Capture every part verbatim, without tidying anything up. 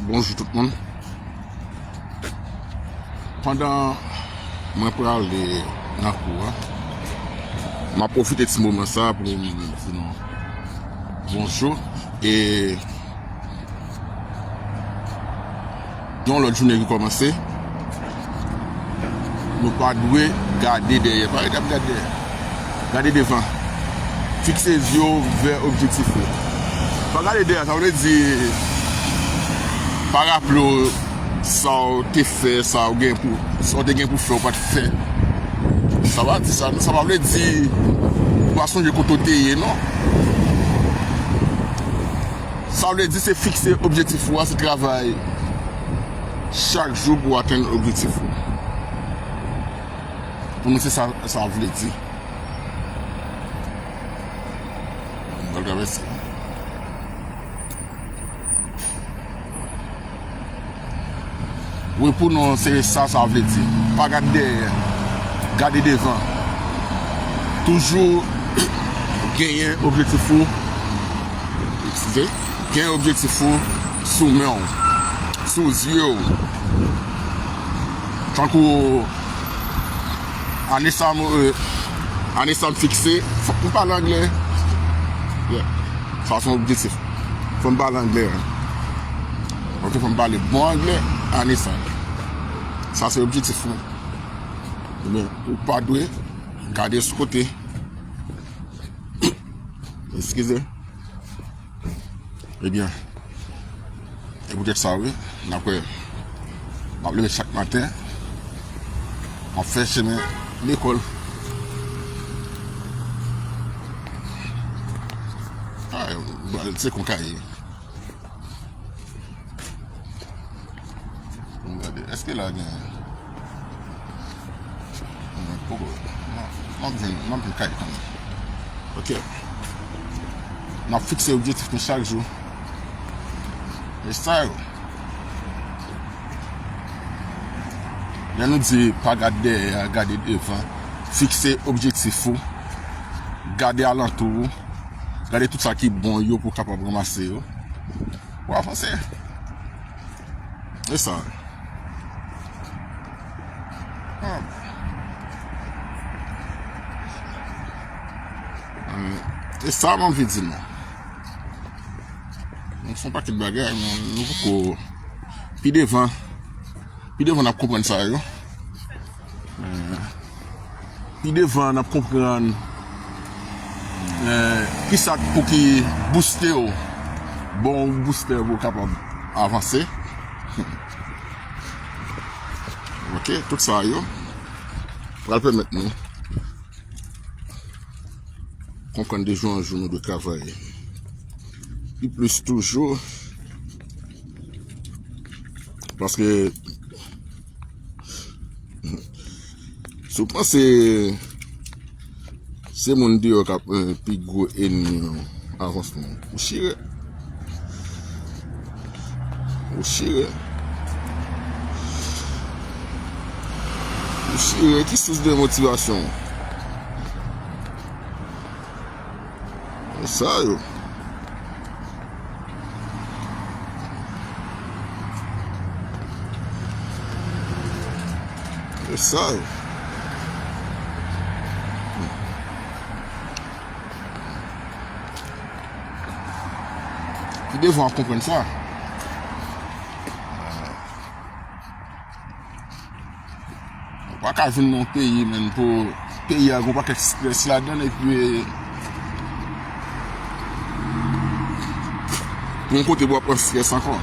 Bonjou tout moun. Pandan mwen prale nan kou a, m ap pwofite ti moman sa pou m di nou bonjou. E yon lòt jounen ki kòmanse, nou pa dwe gade dèyè. Pa rete ap gade dèyè. Gade devan. Fikse zye w vè objektif ou. Pa gade dèyè, sa vle di pa raple w sa w te fè, sa w gen pou, sa w te gen pou fè, w pa t fè. Sa pa di sa, non. Sa pa vle di ou pa sonje kote w te ye, non. Sa vle di se fikse objektif ou a, se travay chak jou pou w atenn objektif ou. Pou nou, se sa sa vle di. Mwen pral travèse. Wi, pou nou, se sa sa vle di. Pa gade dèyè. Gade devan. Toujou genyen objektif ou. Eskize. Genyen objektif ou sou men w, sou zye w. Tankou ane sa m, euh, ane sa m fikse, fò m pale anglè. Yeah. Sa se yon objektif. Fò m pale anglè. Ok, fò m pale bon anglè ane sa. Sa se objektif mwen. Ebyen, ou pa dwe gade sou kote. Eskize. Ebyen, e poutèt sa, wi, n ap wè. M ap leve chak maten. M ap fè chemen lekòl. Ah, se konn ka ye. Ann gade, èske la gen? Poko. M ap jwenn, m ap jwenn kay kanmenm. Ok. N ap fikse objektif nou chak jou. E sa yo. Lè nou di pa gade dèyè a, gade devan, fikse objektif ou, gade alantou ou, gade tout sa ki bon yo pou w kapab ranmase yo. Pou w avanse. E sa. Ah. E sa m anvi di nou. Nou fè yon pakèt bagay, men nou poko. Pi devan, pi devan n ap konprann sa yo. Eh, pi devan, n ap konprann, eh, kisa k pou ki booste w, bon, yon boustè pou w kapab avanse. Ok, tout sa yo pral pèmèt nou konprann de jou an jou nou dwe travay pi plis toujou. Paske si w panse se moun deyò k ap, eh, pi gwo ènmi an avansman w, ou chire. Ou chire. Ou chire. Ki sous de motivasyon w? E sa yo. E sa yo. Pi devan w ap konprann sa. Ou pa ka vin nan yon peyi, menm pou peyi a gon pakèt strès ladan l, epi pou yon kote pou w ap pran strès ankò.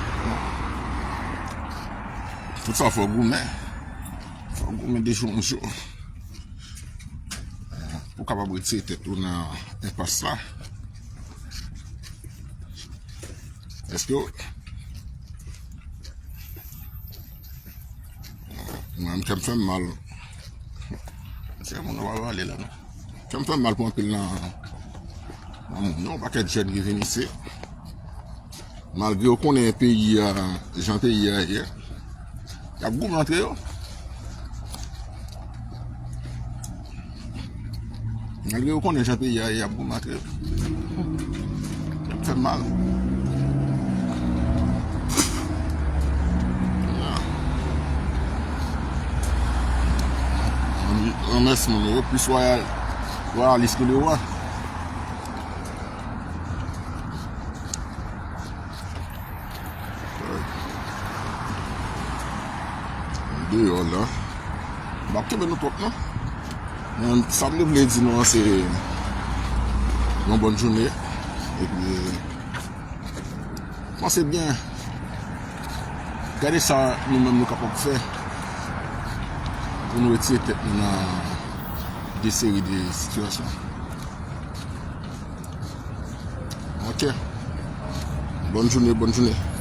Tout sa fò w goumen. Fò w goumen de jou an jou. Pou w kapab retire tèt ou nan enpas la. Èske w Mwen menm, kè m fè m mal. Se moun yo pa pale la, non. Kè m fè m mal pou anpil nan, nan moun yo, yon pakèt jèn ki vin isit. Malgre yo konnen peyi a, jan peyi a ye, y ap goumen antre yo. Malgre yo konnen jan peyi a ye, y ap goumen antre yo. Y ap fè m mal. Mès moun yo, plis wayal, wayalis ke lewa. Deyò la. M ap kenbe nou twòp non. Men sa m te vle di nou an se yon bòn jounen. Epi panse byen. Gade sa nou menm nou kapab fè pou nou retire tèt nou nan de seri de sitiyasyon. Ok. Bòn jounen, bòn jounen.